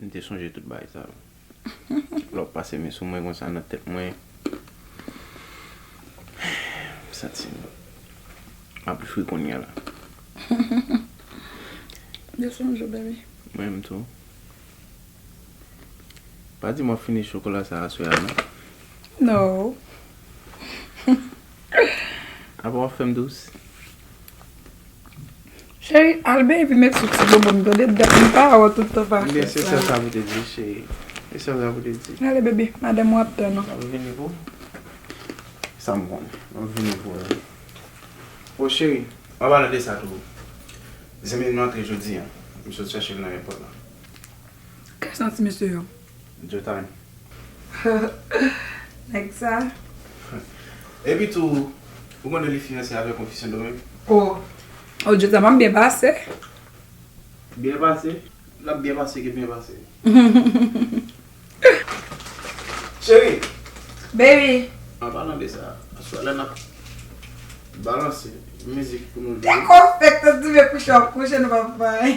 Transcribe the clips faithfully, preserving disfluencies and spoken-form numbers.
M te sonje tout bagay sa yo. Lè w pase men sou mwen konsa nan tèt mwen, m santi m ap fri kounye a la. Yo sonje w, baby. Mwen menm tou. Pa di m w ap fini chokola sa aswè a, non? No. Apa w ap fè m dous? Cheri, al bebe vin met sou ti bonbon m, tande? Dat m pa wè w tout tan pa fè sa. Ebyen, se sèl sa pou te di, cheri. Se sèl sa pou te di. Ale, bebe, madanm ou ap tann ou. M ap vini pou sa m konnen. M ap vini pou ou. O, cheri, m ap pale de sa tou. Zanmi m nan antre jodi a. M sot chache l nan èpòt la. Kiyès nan ti mesye yo? Jotan. Nèg sa. Epi tou, ou konnen li fiyanse avèk yon fi Sendomeng? Oh. Oh, Jotan, m ap byen pase. Byen pase? L ap byen pase ke byen pase. Cheri! Baby! An palan de sa, aswè la n ap balanse mizik pou nou jwe. Dèk w fèk tande men kouche w ap kouche nou pap bay.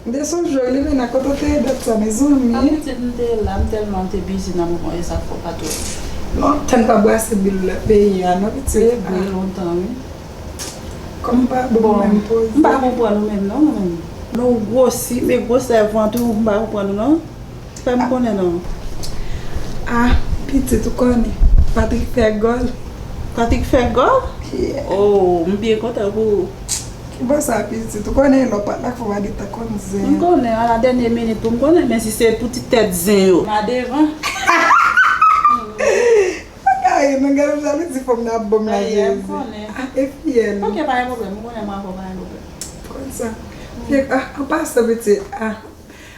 M te sonje w, Limena, kote w te ye dat sa, mezanmi? A, pitit, m te la, m tèlman te bizi nan moman yo, sa fè w pa twò. Lontan n pa brase bil peyi a, non, pitit? Trè byen, lontan, wi. Kòm m pa bon, bon, menm poze. M pa konprann ou menm, non, mwen menm. Non, ou gwosi, men gwosè vant ou, m pa konprann ou, non. Fè m konnen, non. Ah, pitit, ou konnen. Patrick fè gòl. Patrick fè gòl? Yeah. Oh, m byen kontan pou ou. Ki bò sa pitit? Ou konnen lè w pa t la fò w pa gentan konn zen. M konnen, a la dènyè minit pou m konnen, men si se pou ti tèt zen yo. M a devan. Pa ka ri non, gade jalouzi fanm nan ap ban m la, Jezi. Ah, e fiyèl. Ok, pa gen pwoblèm, m konnen mwen avè w pa gen pwoblèm. Konn sa. Fiyèl, ah, an pasan pitit, ah.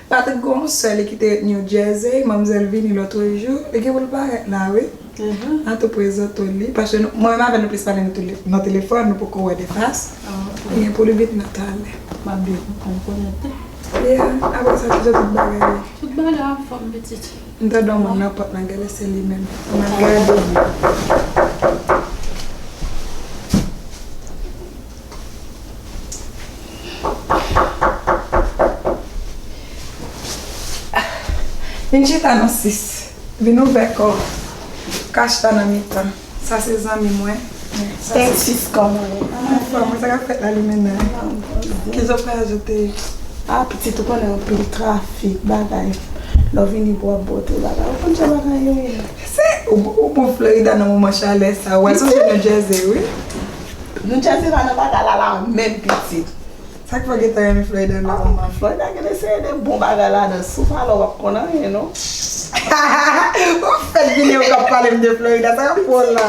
Patrick gen yon sè li ki te ret New Jersey, manmzèl vini lòtrejou, li gen pou l parèt la, wi. Mhm. An tou prezante w li, paske nou, mwen menm avè l nou plis pale nan tele-, nan telefòn, nou poko wè de fas. Ah, ok. Li gen pou li vin nan talè. M ap byen kontan konnen tou. Yeah, apre sa, kijan tout bagay ye? Tout bagay anfòm, pitit. M tande yon moun nan pòt la, genlè se li menm. Ann al gade. Vin chita non sis. Vin ouvè kò w. Ka chita nan mitan. Sa se zanmi mwen. Sa se sis kò mwen. Anfòm, sa k ap fèt la, Limena? Kijan w fè ajoute? A, pitit, ou konnen anpil trafik, bagay. Lè w vini pou w ap bote bagay. Ou konn jan bagay yo ye. Se, ou, ou bon Florida nan moman chalè sa. Ou wè, sonje New Jersey, wi. New Jersey pa nan bagay la, la menm pitit. Sa k fè w gentan renmen Florida nan moman? Florida gen de seri de bon bagay ladan. Si w pa la, w ap konn anyen, non. Ou fèk vini, ou k ap pale m de Florida. Sa k ap pran w la?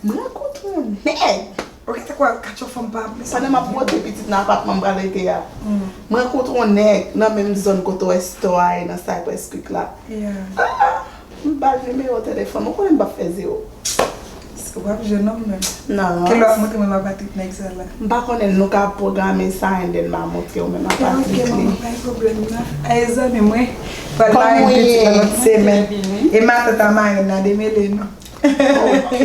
M rankontre yon nèg. Ok, se kwa, katchou fanm pa ap. Pandan m ap pote pitit nan apatman m pral rete a, m rankontre yon nèg nan menm zòn kote w wè store a ye nan Cypress Creek la. Yeah. Ah, m ba l nimewo telefòn, ou konnen m p ap fè zewo. W ap jwenn non menm. Non. Kilè w ap montre mwen pa Patrick nèg sa la? M pa konnen, nou ka pwograme sa and then m a montre w menm a Patrick li. Ok, manman, pa gen pwoblèm non. Ay, zanmi mwen pral mare pitit nan lòt semèn. E matant a mare n nan demele nou. Ok.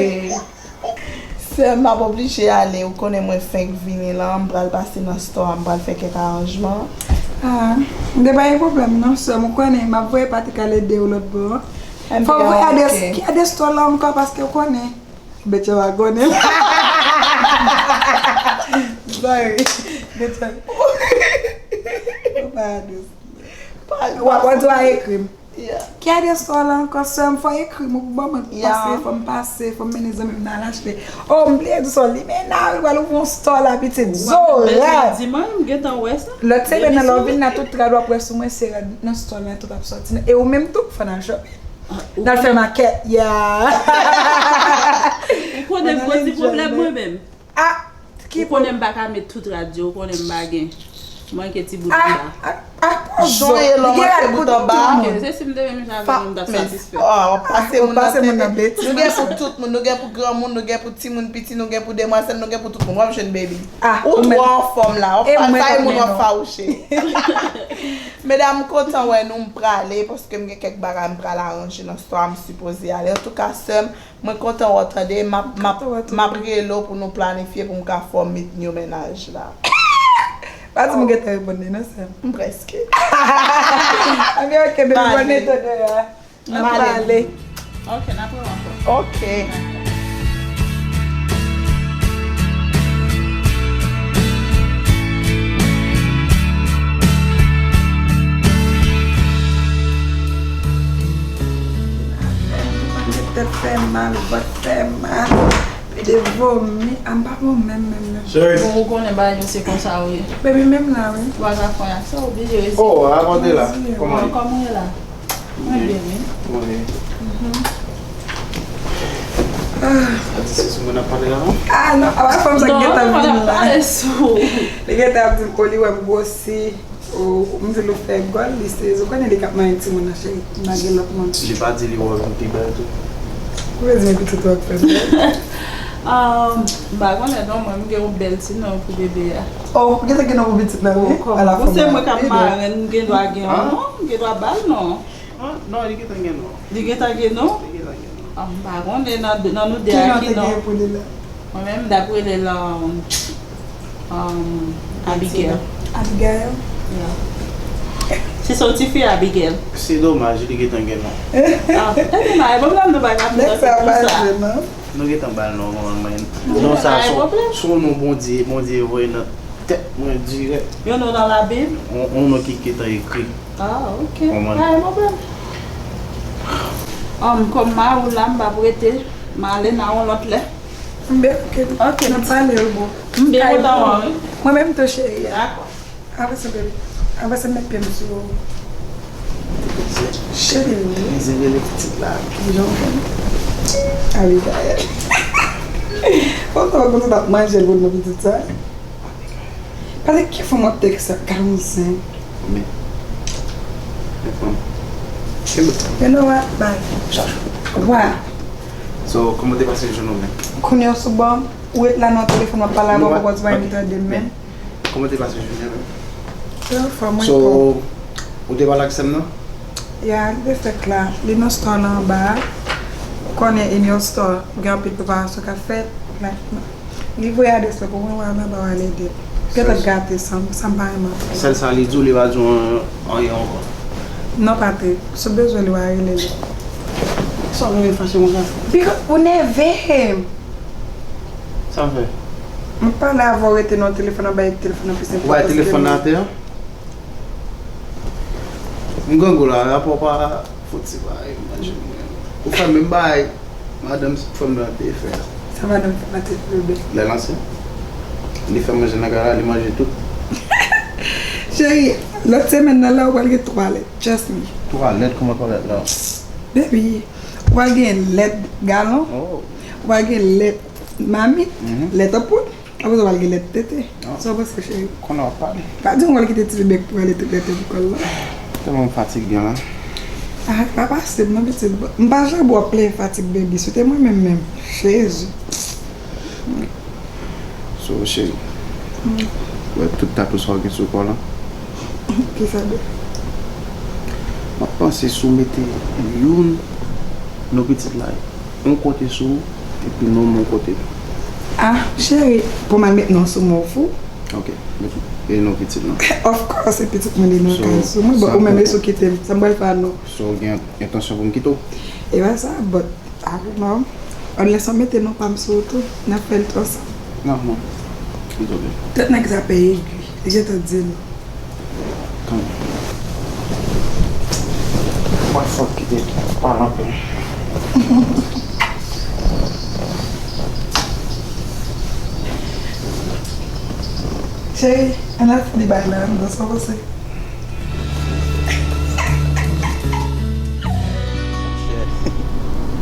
Sè m, m ap oblije ale, ou konnen mwen fenk vini la, m pral pase nan store a, m pral fè kèk aranjman. Ah, m te pa gen pwoblèm non, sè m, ou konnen, m ap voye Patrick al ede w lòt bò. Fò w voye adrès, ki adrès store la ankò, paske w konnen. Betcha pa konnen. Sorry. Betcha. Ou pa adrès. W ap, w ap di w a ekri m. Ki adrès store la ankò, sè m? Fò w ekri m, ou ban mwen pase, fò m pase, fò m mennen zanmi m nan al achte. Oh, m bliye di sa, Limena, wi, pral ouvri yon store la, pitit. Zora. Di mwen, m gentan wè sa. Lòt semèn nan, lè w vin la, tout rad w ap wè sou mwen, se rad nan store la tout ap sòti. E ou menm tou, fò n al shopping. N al fè makèt, yeah. Ou konnen m gwo ti pwoblèm mwen menm. Ah, ki pwoblèm? Ou konnen m pa ka met tout rad yo, ou konnen m pa gen. Manke ti bout anba. Ah, ah, ah, jan w ye la, manke bout anba. Ok, se si m te menm jan avè w, m t ap satisfè. Ah, w ap pase moun nan tenten. Nou gen pou tout moun, nou gen pou granmoun, nou gen pou timoun piti, nou gen pou demwazèl, nou gen pou tout moun. W ap jwenn baby. Ou twò anfòm la, w ap pase moun, w ap fawouche. Medam, m kontan wè nou, m prale, paske m gen kèk bagay m pral aranje nan store, m sipoze ale. Antouka, sè m, mwen kontan wè w tande, m ap, m ap, m ap rele w pou nou planifye pou m ka fè w meet new mennaj la. Pa di m gentan reponn li non, sè m. M prèske. Ebyen, ok, baby, bòn netwòk la. N ap pale. Ok, n ap wè w ankò. Ok. Tèt fè mal, vant fè mal, pede vomi, a m pa bon menm, menm, menm. Bon, ou konnen bagay yo se konsa yo ye. Baby, menm la, wi. Ou pa ka fè anyen ak sa, oblije rezine. Oh, avan de la. Kòman ye? Kòman ye la? Mwen byen, wi. Mwen. Mhm. Ah. Sa di se sou mwen ap pale la, non? Ah, non, a pa fanm sa ki gentan vin la. Non, mwen ap pale sou. Li gentan ap di m, o, li wè m gwosi. O, m di l ou fè gòl, li sezi. Ou konnen li k ap manyen timoun nan, cheri. M pa gen lòt moun. Li pa di li wè w vin pi bèl tou? Ou vle di men pitit ou k fè m bèl? Ah, m pa konnen non, mwen m gen yon bèl ti non pou bebe a. Oh, ou gentan gen non pou pitit la, wi? Ala fanm. Ou se mwen k ap marenn, m gen dwa gen yon non, m gen dwa ba l non. Ah, non, li gentan gen non. Li gentan gen non? Li gentan gen non. Ah, m pa konnen nan, nan nou de a ki non. Ki non te gen pou li la? Mwen menm, m t ap rele l, um, um, Abigail. Abigail? Yeah. Se sa w ti fi Abigail. Se domaj, li gentan gen non. Ah, e domaj, bon, m nan nou pa ka fè sa. Nèg sa pa jwe non. Nou gentan ba l non, non, men non sa se yon non Bondye, Bondye voye nan tèt mwen dirèk. Yon non nan Labib? Yon, yon non ki gentan ekri. Ah, ok. Konprann? Pa gen pwoblèm. Kòm m mari w la, m p ap rete. M ale nan yon lòt lè. M byen, ok. Ok. N ap pale, wi, boo. M byen kontan wè w, wi. Mwen menm tou, cheri. Dakò. Avanse, baby. Avanse, m met pye m sou ou. Cheri, wi. Zen rele pitit la. Kijan w fè? Abigail. Ou konn sa w ap manje l pou nou pitit sa? Pale ki fanm w ap tèks ak karansen. Men. Men fanm. Kenbe. You know what? Bye. Wa. So, kòman te pase jounen w menm? Kounye a w sou bò m, ou ret la nan telefòn w ap pale avè w, poko di w pa menm tande m menm. Kòman te pase jounen w menm? Yo, fanm mwen. So, ou te pale ak sè m nan? Ya, li te fèt la. Li nan store la anba a. Ou konnen in your store, gen anpil preparasyon k ap fèt. Like, li voye adrès la pou mwen, wè, m ap ba w ale de. Gentan gate san m, san m pa renmen ap fè. Sèl sa li di w, li pa di w an-, anyen ankò. Non, Patrick, si w bezwen li, w a rele li. Sa w vin fache konsa? Because ou nève m. Sa m fè? M pale avè w, rete nan telefòn, an bay telefòn nan pis enpòtans ke m. Ou bay telefòn nan atè a? M grangou la, rapò pa fouti bay, manje mwen. Ou fè menm bagay madanm fanm nan te fè a. Sa madanm fanm nan te fè, bebe? Lè l ansent. Li fè manje nan kay la, li manje tout. Cheri, lòt semèn nan la, ou pral gen twa lèt. Trust me. Twa lèt? Kòman twa lèt la? Baby, ou pral gen lèt galon. Oh. Ou pral gen lèt mamit, mhm, lèt anpoud. Apre sa, w pral gen lèt tete. Ah. Sa w panse, cheri? Konnen w ap pale. Pa di w pral kite ti bebe k prale tout lè te pou kò l la. Tèlman m fatige la. Ah, pa pase m non, pitit. M pa janm wè w ap plenyen fatig, baby. Si w te mwen menm menm. Jezi. So, cheri. Hmm. Wè tout tatouaj sa w gen sou kò w la. Kisa de? M ap panse si w mete youn non pitit la yon kote sou ou, epi non m yon kote. Ah, cheri, pou m al met non sou mwen, ou fou? Ok, met e non pitit lan. Of course, se pitit mwen li nan kay sou mwen, but ou menm, e si w kite m, sa m pral fè a non? So, w gen entansyon pou m kite w? E pa sa, but, I don't know. Unless w mete non pa m sou ou tou, n ap fè l tou ansanm. Non, non. It's okay. Tèt nèg sa peye egri. Li gentan di nou. Kanmenm. Wap Ok, baby, pale anpil. Cheri, ann al fini bagay la anndan, sa w panse? Monchè,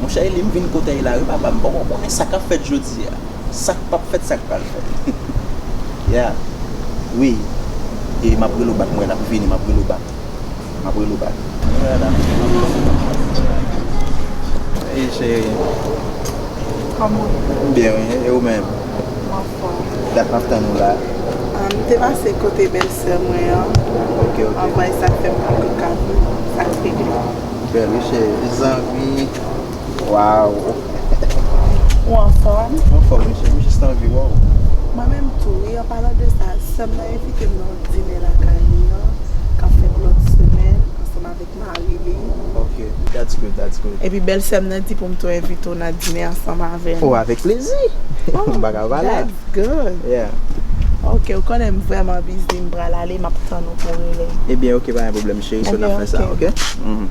monchè, Eli, m vin kote w la wi, papa. M poko konnen sa k ap fèt jodi a. Sa k p ap fèt, sa k pral fèt. Yeah. Wi. E m ap rele w back, mwen, l ap vini, m ap rele w back. M ap rele w back. Ey, cheri. Kòman? M byen, wi. E ou menm? M anfòm. Dat m ap tann ou la. Ah, m te pase kote bèlsè mwen an. Ok, ok. Anvan, e sa k fè m pa t ka vin. Sa k regle. Bèl, wi, cheri. Zanmi. Waw. Ou anfòm? M anfòm, wi, cheri. M jis anvi wè w. Mwen menm tou, wi. An palan de sa, sè m nan envite m nan yon dinè lakay li an, k ap fèt lòt semèn, ansanm avèk mari li. Ok, that's good, that's good. Epi bèlsè m nan di pou m tou envite w nan dinè ansanm avè l. Oh, avèk plezi. Oh, m pa ka pa la. That's good. Yeah. Ok, ou konnen m vrèman busy, m pral ale, m ap tann ou pou w rele m. Ebyen, ok, pa gen pwoblèm, cheri, so n ap fè sa, ok? Mhm.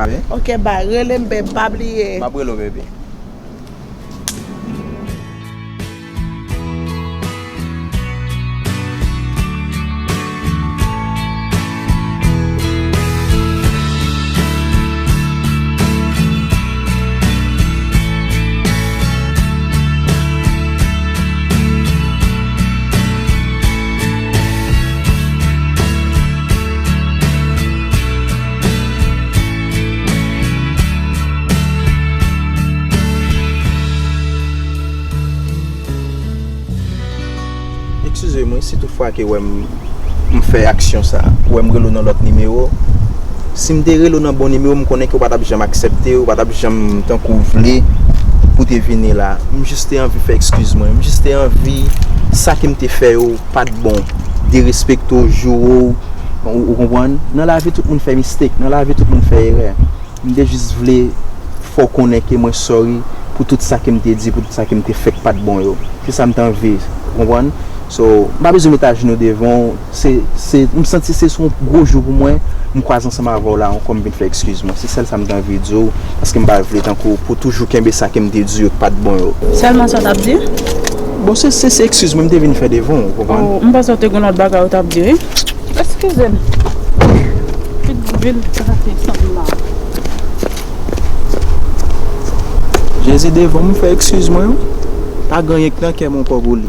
Ale. Ok, bye. Rele m, babe, pa bliye. M ap rele w, baby. Eskize mwen, si tout fwa ke wè m, m fè aksyon sa, wè m rele w nan lòt nimewo. Si m te rele w nan bon nimewo, m konnen ke w pa t ap janm aksepte, w pa t ap janm tankou vle pou te vini la. M jis te anvi fè eskiz mwen. M jis te anvi sa ke m te fè yo pa t bon, derespekte w, joure w, ou, ou konprann? Nan lavi, tout moun fè mistake. Nan lavi, tout moun fè erè. M te jis vle fè w konnen ke mwen sorry pou tout sa ke m te di, pou tout sa ke m te fè k pa t bon yo. Se sa m te anvi, ou konprann? So, m pa bezwen met ajenou devan w. Se, se, m santi se, se yon gwo jou pou mwen. M kwaze ansanm avè w la ankò, m vin fè eskiz mwen. Se sèl sa m te anvi di w, paske m pa vle tankou pou toujou kenbe sa ke m te di yo k pa t bon yo. Sèlman sa w t ap di? Bon, se, se, se eskiz mwen m te vin fè devan w, ou konprann? Oh, m panse w te gen lòt bagay ou t ap di, wi. Eskize m. Pitit vil sa te sanm la. Jezi devan m, fè eskiz mwen, wi. Pa gen anyen k nan kè m ankò pou li.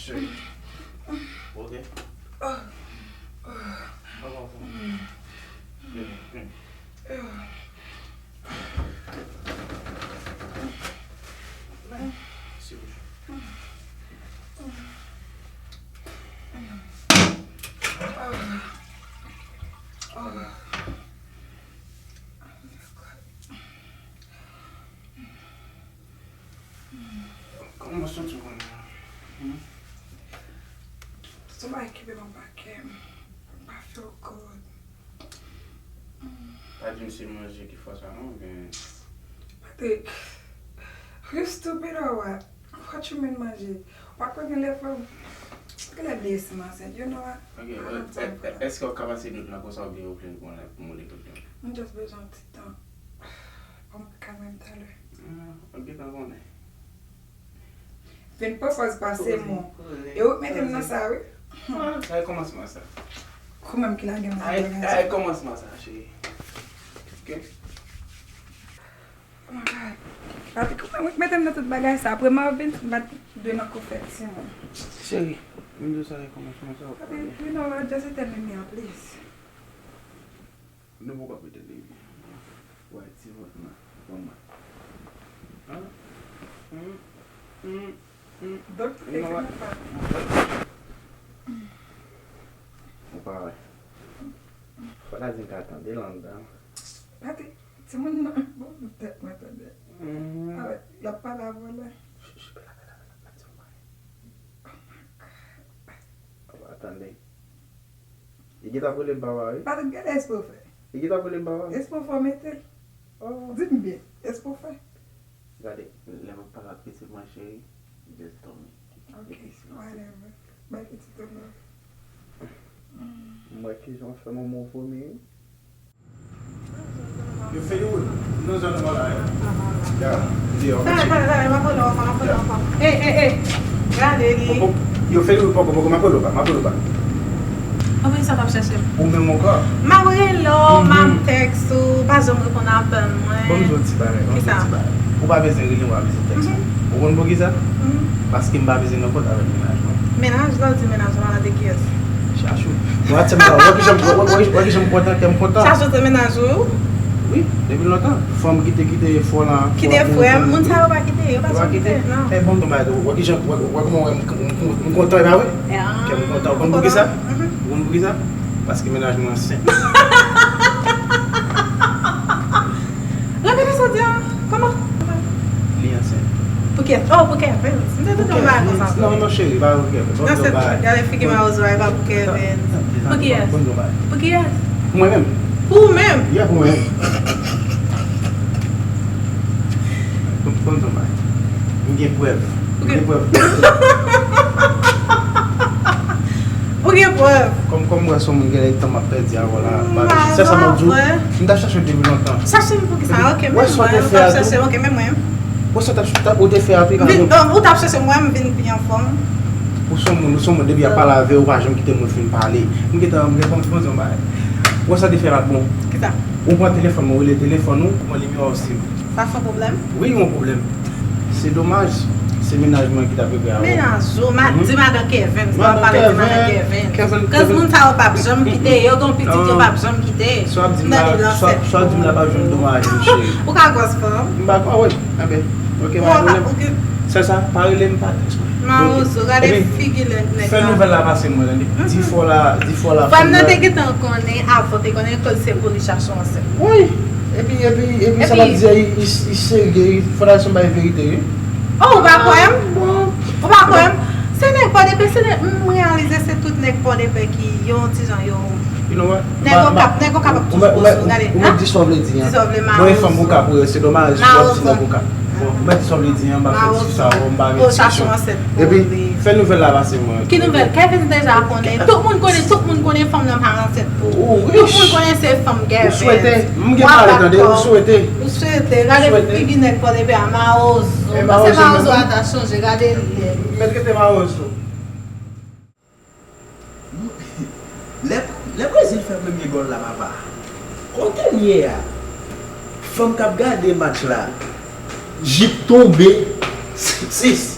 Cheri. Ok. Vini, vini. Kòman w santi w kounye a? Hmm? Somebody keep it on my cam. I feel good. Pa di m se manje ki fè sa non, oubyen? Patrick, you stupid or what? What you mean manje? Ou pa kwè gen lè fò, gen lè bliye si m ansent, you know what? Ok, I don't time for that. Èske w ka pase nout lan konsa oubyen ou vle nou pran lè pou m rele tout moun? M just bezwen yon ti tan. Bon, m ka menm talè. Ah, ou gentan konnen. Vin pran pòz pase m. E ou k mete m nan sa, wi. Ah, sa e kòmansman sa. Ou menm ki lage m nan bagay sa. Ay, kòmansman sa, cheri. Ok. Oh my God. Papi, ou menm ki mete m nan tout bagay sa. Apre Marvin, m pa t dwe nan konfèt, Simon. Cheri, m di w sa e kòmansman sa. Papi, you know what? Just tell me, please. Nou poko ap mete l ebyen. Wè, ti vant mwen. Ban mwen. An? Hum, hum, hum. Donk, you know what? Ou pa wè. Fò Ka di m ka tande l anndan. Pati, timoun nan, bon, tèt mwen tande. Mhm. Alè, y ap pale avè w la. Ch, ch, pa la, pa la, pa la, pa di yon bagay. Oh my God. Papa, tande. Li gentan ap rele m papa, wi. Pati, gade espre w fè. Li gentan ap rele m papa. Espre w fè w mete. Oh. Di m byen, espre w fè. Gade, lè m ap pale ak pitit mwen, cheri, just tell me. Ok, whatever. Bay pitit ou love. M wè kijan w fè manman w vomi, wi. Yo fè yo nan zòn nan la, wi. Ya, deyò, mèsi. Talè, talè, talè, m ap rele w ankò, m ap rele w ankò. Ey, ey, ey, gade li. Yo fè yo poko, poko, m ap rele w ba, m ap rele w ba. Anpil sa w t ap chèche m. Ou menm ankò? M ap rele w, m ap tèks ou, ou pa janm reponn apèl mwen. Ban m di w yon ti bagay, ban m di w yon ti bagay. Ou pa bezwen rele m, ou pa bezwen tèks mwen. Ou konn poukisa? Paske m pa bezwen nan kont avèk mennaj mwen. Mennaj, lè w di mennaj, ou pale de kiyès? Chachou. Mwen ap tèm la, wè kijan m, wè, wè, wè kijan m kontan, kè m kontan. Chachou se mennaj ou? Wi, depi lontan. Fanm ki te kite frè w lan, kite frè m, moun sa yo pa kite, yo pa janm kite, non. E bon, bon, wè kijan, wè, wè kòman wè m, m, m, m kontan, e pa vre? Kè m kontan. Ou konn poukisa? Ou konn poukisa? Paske mennaj mwen ansent. Repete sa w di a. Kòman? Li ansent. Pou kiyès? Oh, pou Kevin. M te tande yon bagay konsa. Non, non, cheri, pa pou Kevin. Nan se bagay. Gade figi mawozo a, e pa pou Kevin. Pou kiyès? Pou kiyès? Pou mwen menm. Pou ou menm? Yeah, pou mwen menm. Pou, pou m di yon bagay. M gen prèv. M gen prèv. Ou gen prèv? Kòm, kòm m wè se yon moun gen lè tan m ap pèdi avè w la, m pa vle. Se sa m ap di w. M t ap chache w depi lontan. Chache m poukisa? Ok, menm mwen, ou t ap chache m, ok, menm mwen. Wè sa w t ap, ou te fè a tou, pa vle. Ou t ap chache m, wè m vin pi anfòm. Ou se yon moun, ou se yon moun, depi y ap pale avè w, ou pa janm kite moun fin pale. M gentan, m gentan, m gentan di yon bagay. Wè sa w te fè a pa t bon. Kisa? Ou pran telefòn mwen, ou rele telefòn ou, ou pran nimewo w sim. Sa se yon pwoblèm? Wi, yon pwoblèm. Se domaj, se mennaj mwen ki t ap regle avè w. Mennaj ou, ma-, di madan Kevin, se pa pale de madan Kevin. Kevin, kaz moun sa yo p ap janm kite, yo gen pitit, yo p ap janm kite. Swa di m la, swa, swa di m la p ap janm domaj, cheri. Ou ka gwòs fanm? M pa kwè, wi. Enben, ok, pa gen pwoblèm. Sèl sa, pa rele m, pa tèks mwen. Mawozo, gade figi nèg la. Fè nouvèl la pase mwen, tande. Di fò la, di fò la. Frè m nan te gentan konnen, avan te konnen, koz se pou li chache yon ansent. Wi. Epi, epi, epi sa l ap di a, li, li, li serye, li fondasyon bay verite, wi. Oh, ou pa kwè m? Ou pa kwè m? Se nèg Pòdepè, se nèg, m reyalize se tout nèg Pòdepè ki yon ti jan yo. You know what? Nèg Okap, nèg Okap ap touch pòz ou, gade. Ou mèt di sa w vle di an. Di sa w vle, mawozo. Mwen fanm Okap, wi, se domaj, w ap di nèg Okap. Bon, m pa di sa w vle di an, m pa fè diskisyon avè w, m pa gen diskisyon. Epi, fè nouvèl la pase mwen. Ki nouvèl? Kevin deja konnen. Tout moun konnen, tout moun konnen fanm nan pa ansent pou ou. Tout moun konnen se fanm Kevin. Ou swete. M gen mari, tande, ou swete. Ou swete. Gade figi nèg Pòdepè a, mawozo. Panse mawozo a ta chanje, gade li. Mèt rete mawozo. Lè, lè Brezil fè premye gòl la, papa. Kote m ye a? Fanm k ap gade match la. Jip tonbe. Sis.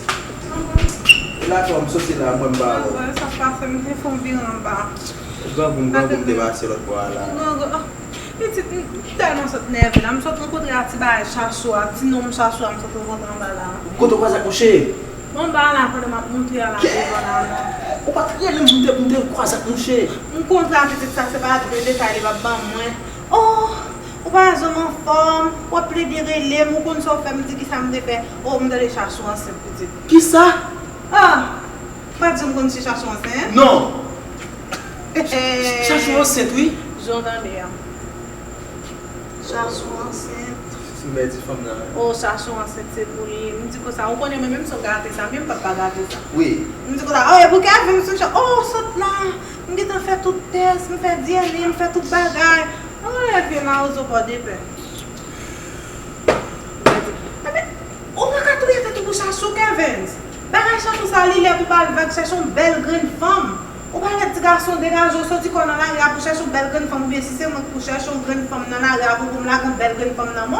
E la, kòm soti la, mwen m ba ou. Sa pase, m te fè yon vire anba. Grangou m, grangou m te pase lòt bò a la. Pitit, m tèlman sot nève la. M sot rankontre a ti bagay Chachou a, ti nonm Chachou a, m sot rankontre anba la. Kote w kwaze ak mouche? Anba la, pandan m ap monte a la devan la, non. Ou pa t rele m pou m te, pou m te kwaze ak mouche? M kontre a pitit sa, se pa de detay li p ap ban mwen. Oh, ou pa janm anfòm, w ap plede rele m, ou konn sa w fè m, di kisa m te fè. Oh, m tande Chachou ansent, pitit. Kisa? Ah! Ou pa t janm konn si Chachou ansent? Non. Chachou ansent, wi. Jan w tande a. Chachou ansent. Si m pèdi fanm nan. Oh, Chachou ansent, se pou li. M di konsa, ou konnen mwen menm si w gate sa, men m p ap pa gate sa. Wi. M di konsa, oh, e pou Kevin, m sot, oh, sot la. M gentan fè tout tès, m fè D N A, m fè tout bagay. Anmwey, vye mawozo Pòdepè. Ebyen, ou pa ka touye tèt ou pou Chachou, Kevens. Bagay Chachou sa, li lè pou ba l vag, chèche yon bèl grenn fanm. Ou pa wè ti gason degaje w soti kò w nan lari a pou chèche yon bèl grenn fanm, oubyen si se mwen k pou chèche yon grenn fanm nan lari a pou, pou m lage yon bèl grenn fanm nan men w.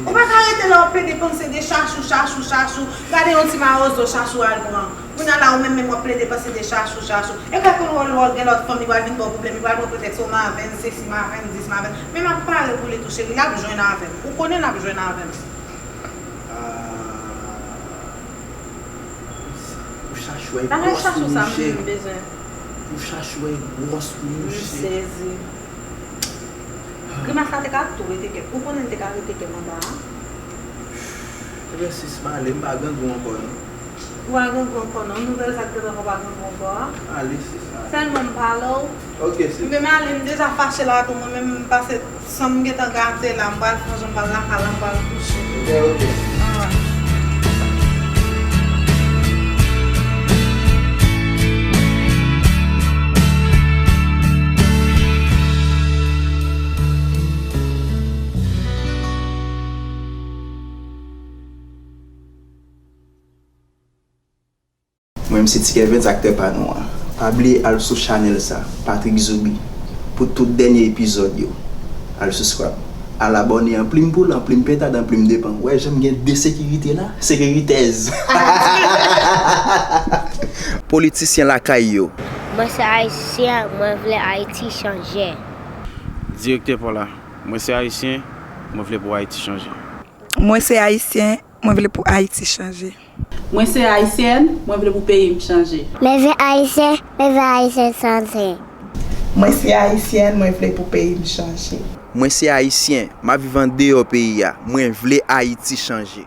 Ou pa ka rete la w ap plede panse de Chachou, Chachou, Chachou. Gade yon ti mawozo Chachou al pran. Kounye a la, ou menm menm w ap plede panse de Chachou, Chachou. E kèlkeswa lè w gen lòt fanm, li pral vin ba w pwoblèm, li pral pran pretèks, o, Mavens, sesi, Mavens, dis, Mavens. Men m ap pare pou li tou, cheri, l ap jwenn avè m. Ou konnen l ap jwenn avè m. Ah, pou Chachou a gwòs pou mouche. Pou Chachou a gwòs pou mouche. M sezi. Grimas la te ka tou rete kè. Ou konnen l te ka rete kè m anba a. Ebyen, sis, m ale, m pa grangou ankò, non. Ou pa grangou ankò, non. Nouvèl sa k te pran w pa grangou ankò a. Ale, sis, ale. Sèlman m pale w. Ok, sis. Men m ale, m deja fache la tou, mwen menm, m pase san m gentan gate la, m pral fè yon jan, m pral lakay la, m pral kouche. Ok, ok. Alright. Mwen menm se Ti Kevens, aktè pa nou an. Pa bliye al sou chanèl sa, Patrick Zoubi, pou tout dènye epizòd yo. Al subscribe. Al abòne, anplim poul, anplim pentad, anplim depan. Ou wè jan m gen de sekirite la? Sekiritèz. Politisyen lakay yo. Mwen se Ayisyen, mwen vle Ayiti chanje. Direktè pa w la. Mwen se Ayisyen, mwen vle pou Ayiti chanje. Mwen se Ayisyen, mwen vle pou Ayiti chanje. Mwen se Ayisyèn, mwen vle pou peyi m chanje. Mwen se Ayisyen, mwen vle Ayiti chanje. Mwen se Ayisyèn, mwen vle pou peyi m chanje. Mwen se Ayisyen, m ap viv andeyò peyi a. Mwen vle Ayiti chanje.